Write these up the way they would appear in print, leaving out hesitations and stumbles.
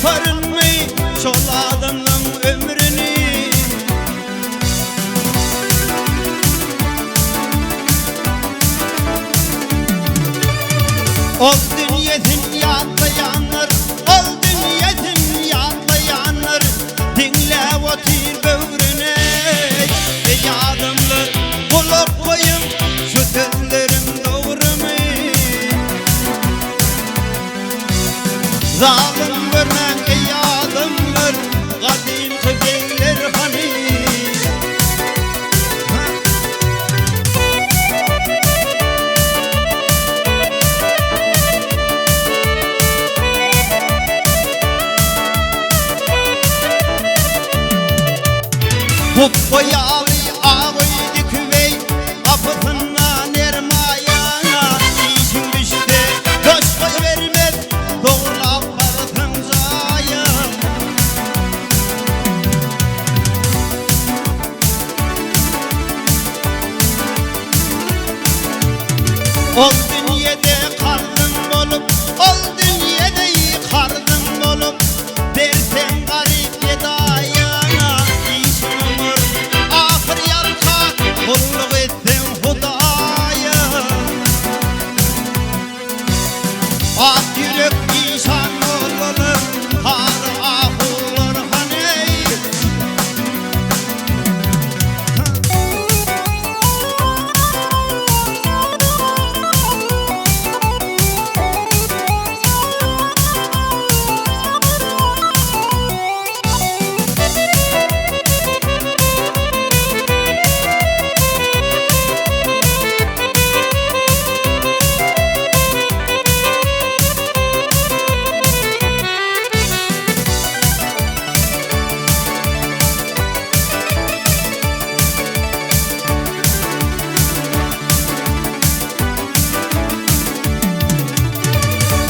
Taparynmy şol adamlaň ömrüni? Ol dünýesin ýatlaýanlar, ol dünýesin ýatlaýanlar Diňläp otyr böwrüne. Eý adamlar, gulak goýuň, şu sözlerim dogrumy? Zalym görmäň eý adamlar, gadymky begler hany? Gupba ýaly ak öýdi küweý, gapysynda nermaýa. Işiň düşse, boş goýbermez, dogrulap barsaň jaýa. Ol dünýede karzyň bolup, ol dünýede karzyň bolup, berseň garyp gedaýa, işiň oňar, ahyr ýalka, gulluk etseň Hudaýa. Ak ýürek işan mollalar, sary ahunlar hany?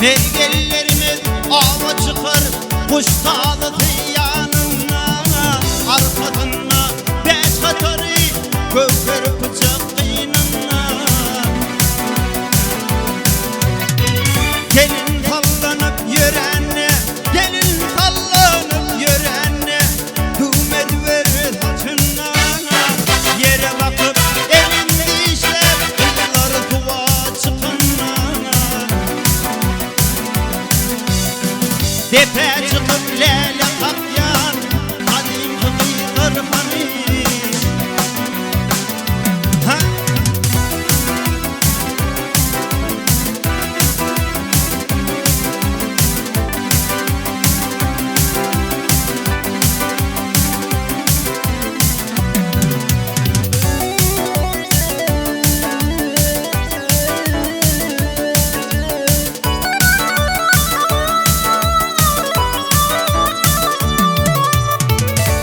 Mergenlerimiz awa çykar, guş tazysy ýanynda, arkasynda bäş hatary göwher pyçak gynynda. Gelin sallanyp ýörände, gelin sallanyp ýörände, Düwme düwer saçyndan, Ýere bakyp, elin dişläp, Gyzlar suwa çykyndan. Depä çykyp läle kakýan, Gadymky gyzlar hany? Ha!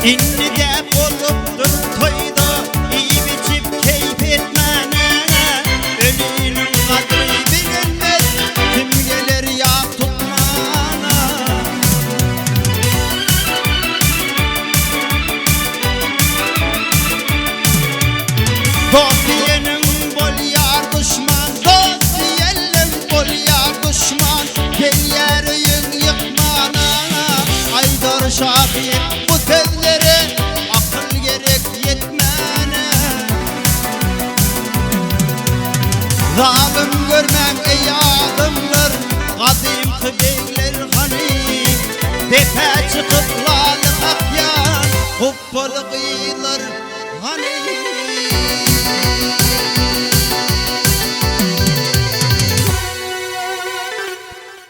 Indi däp bolupdyr toýda iýip-içip keýp etmäne. Öliniň gadry bilinmez, kim geler ýat tutmana. Dost diýeniň bolýar duşman, dost diýenleň bolýar duşman, Gelýär öýüň ýykmana. Aýdar şahyr bu sözlere, akyl gerek ýetmäne. Zalym görmäň eý adamlar, gadymky begler hany? Depä çykyp laly kakýan gupbaly gyzlar hany?